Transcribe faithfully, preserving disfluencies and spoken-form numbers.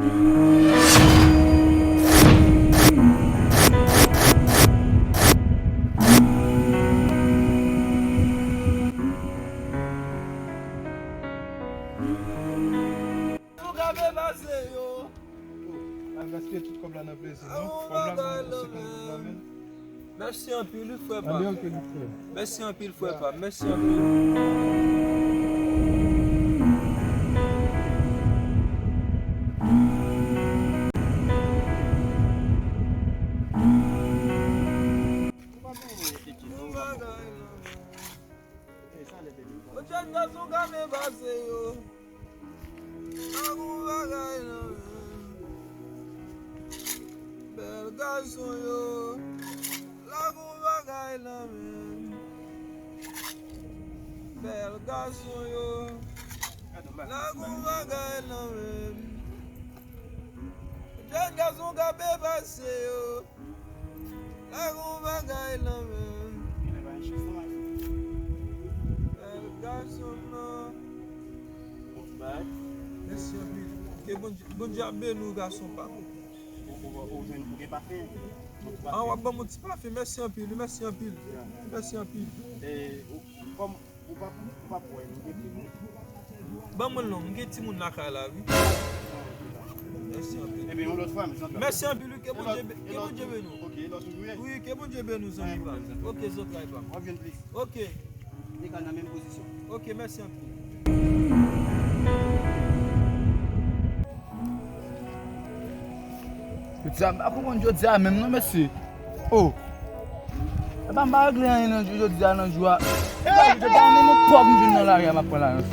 Ou ka fè pase yo. Al gaspiye tout kòb la nan plezi, non? Kòb la, ban m senkant goud la, men. Mèsi anpil, wi, frè pa m. Mèsi anpil, frè pa m. Mèsi anpil. Bèl gason yo, la gon bagay nan men m. Bèl gason yo, la gon bagay nan men m. Jèn gason k ap pase yo, la gon bagay nan men m. Bèl gason nan. Mèsi anpil. Ke Bondye, Bondye ap beni w, gason pa m. Ou, ou, ou jwenn, ou gen pafen? An, w ap ban m yon ti pafen. Mèsi anpil, mèsi anpil. Mèsi anpil. E, ou, ou, kòm ou p ap, ou p ap wè, nou gen timoun. Ban mwen l non, m gen timoun lakay la, wi. Mèsi anpil. Epi yon lòt fwa, mèsi anpil. Mèsi anpil, wi, ke Bondye be-, ke Bondye beni w. Ok, lòt jou ye. Wi, ke Bondye beni w, zanmi pa m. Ok, zantray pa m. W ap jwenn plis. Ok. Li ka nan menm pozisyon. Ok, mèsi anpil. Jodi a, m pa konprann jodi a menm non, mesye. Oh. Epa m pa regle anyen nan jodi a, nan jou a. Jodi a, menm yon kòb m jwenn nan lari a, m ap pran la nan.